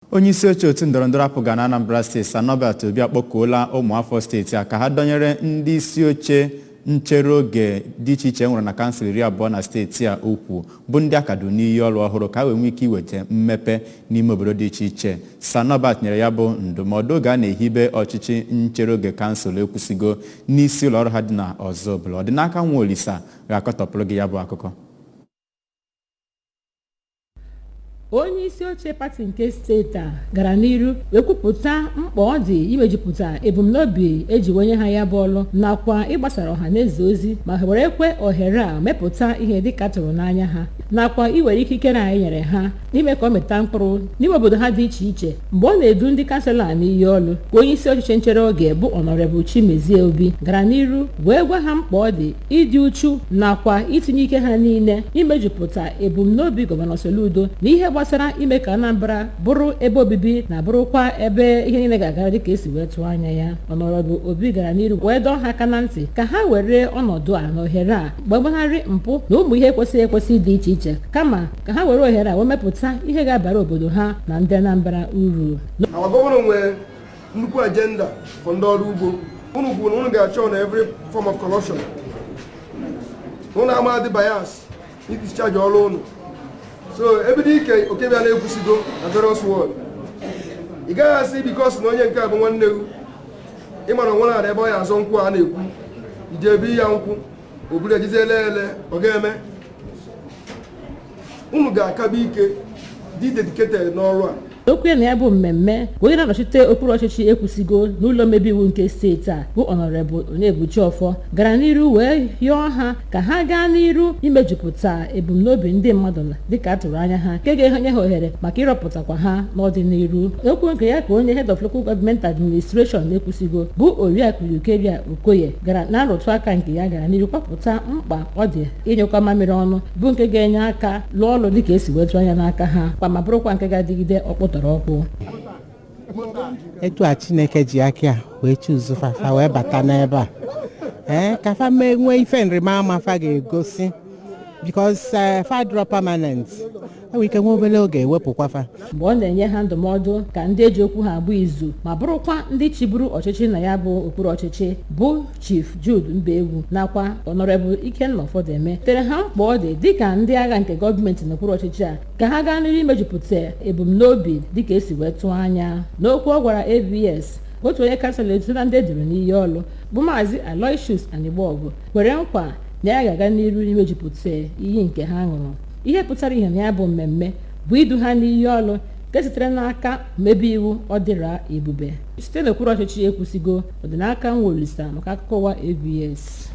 Onye isi oche otu ndọrọndọrọ APGA na Anambra Steeti, Sir Norbert Obi, akpọkuola ụmụafọ steeti a ka ha dọnyere ndị isi oche nchere oge dị iche iche e nwere na kansụl 20 na steeti a ukwu, bụ ndị a ka du n'iyi ọrụ ọhụrụ, ka ha wee nwee ike iweta mmepe n'ime obodo dị iche iche. Sir Norbert nyere ya bụ ndụmọdụ oge a na-ehibe ọchịchị nchere oge kansụl Ekwusigo n'isi ụlọ ọrụ ha dị na Ọzọbụla. Ọdịnaka Nwa Olisa ga-akọtọpụrụ gị ya bụ akụkọ. Onye isi oche pati nke steeti a gara n'iru wee kwupụta mkpa ọ dị imejupụta ebumnobi eji wenye ha ya bụ ọlụ, nakwa ịgbasara ọha na eze ozi, ma were kwe ohere a mepụta ihe dịka tụrụ n'anya ha, nakwa iwere ikikere anyị nyere ha n'ime ka ọ mịta mkpụrụ n'ime obodo ha dị iche iche. Mgbe ọ na-edu ndị kansụl a n'iyi ọlụ, ka onye isi ọchịchị nchere oge bụ Honourable Chimezie Obi gara n'iru wee gwa ha mkpa ọ dị ịdị uchu nakwa itinye ike ha niile imejupụta ebumnobi Gọvanọ Soludo na ihe gbasara ime ka Anambra bụrụ ebe obibi na bụrụkwa ebe ihe niile ga-agara dịka esi wee tụọ anya ya. Honourable Obi gara n'iru wee dọọ ha aka na ntị ka ha were ọnọdụ a na ohere a gbagbanarị mpụ na ụmụ ihe kwesịrị ekwesị dị iche iche, kama ka ha were ohere a wee mepụta ihe ga-abara obodo ha na ndị Anambra uru. Our gọvanọ nwere nnukwu agenda for ndị ọrụ ugbo. Unu kwuru na unu ga-achọ na every form of corruption, unu ama dị bias discharge ọrụ unu. So ebido ike oke bịa na-Ekwusigo na various ward, ị gaghị asị because na onye nke a bụ nwanne gị, ịmara onwe na ebe ọ ya azọ nkwụ a na-ekwu ije ebe ya nkwụ o buru ejizi ele ele ọ ga-eme. Unu ga-akaba ike dị dedicated n'ọrụ a. Okwu ya na ya bụ mmemme ka onye na-anọchite okpuru ọchịchị Ekwusigo n'ụlọ omebe iwu nke steeti a bụ Honourable Onyebuchi Ọfọ gara n'iru wee yọọ ha ka ha gaa n'iru imejupụta ebumnobi ndị mmadụ dịka a tụrụ anya ha, nke ga-enye ha ohere maka ịrọpụtakwa ha n'ọdịnihu. Okwu nke ya ka onye Head of Local Government Administration na-Ekwusigo bụ Oriakụ Eucharia Okoye gara na nrụtụ aka nke ya gara n'iru kpọpụta mkpa ọ dị ịnyụkọ mamịrị ọnụ, bụ nke ga-enye aka lụọ ọrụ dịka esi wee tụọ anya n'aka ha kwa, ma bụrụkwa nke ga-adịgide ọkpụtọrọ ọkpụ. Etu a Chineke ji aka ya wee chuzu fafa wee bata n'ebe a, ee, ka fa mee nwee ife nrịma fa ga-egosi, because fa drọ permanent, enwere ike nwa obere oge ewepụkwa fa. Mgbe ọ na-enye ha ndụmọdụ ka ndị eji okwu ha agba izu ma bụrụkwa ndị chịburu ọchịchị na ya bụ okpuru ọchịchị bụ Chief Jude Mbaegwu nakwa Honourable Ikenna Ụfọdụeme tere ha mkpa ọ dị dịka ndị agha nke gọọmenti n'okpuru ọchịchị a ka ha gaa n'ihu imejupụta ebumnobi dịka esi wee tụọ anya. N'okwu ọ gwara ABS, otu onye kansụl etu na ndị eduru n'iyi ọlụ bụ Maazị Aloysius Anigbogu kwere nkwa na ya ga-aga n'iru imejupụta iyi nke ha ṅụrụ. Ihe pụtara ihe na ya bụ mmemme bụ idu ha n'iyi ọlụ nke sitere n'aka mmebe iwu Ọdịra Ebube site n'okpuru ọchịchị Ekwusigo. Ọdịnaka Nwa Olisa maka akụkọ ụwa ABS.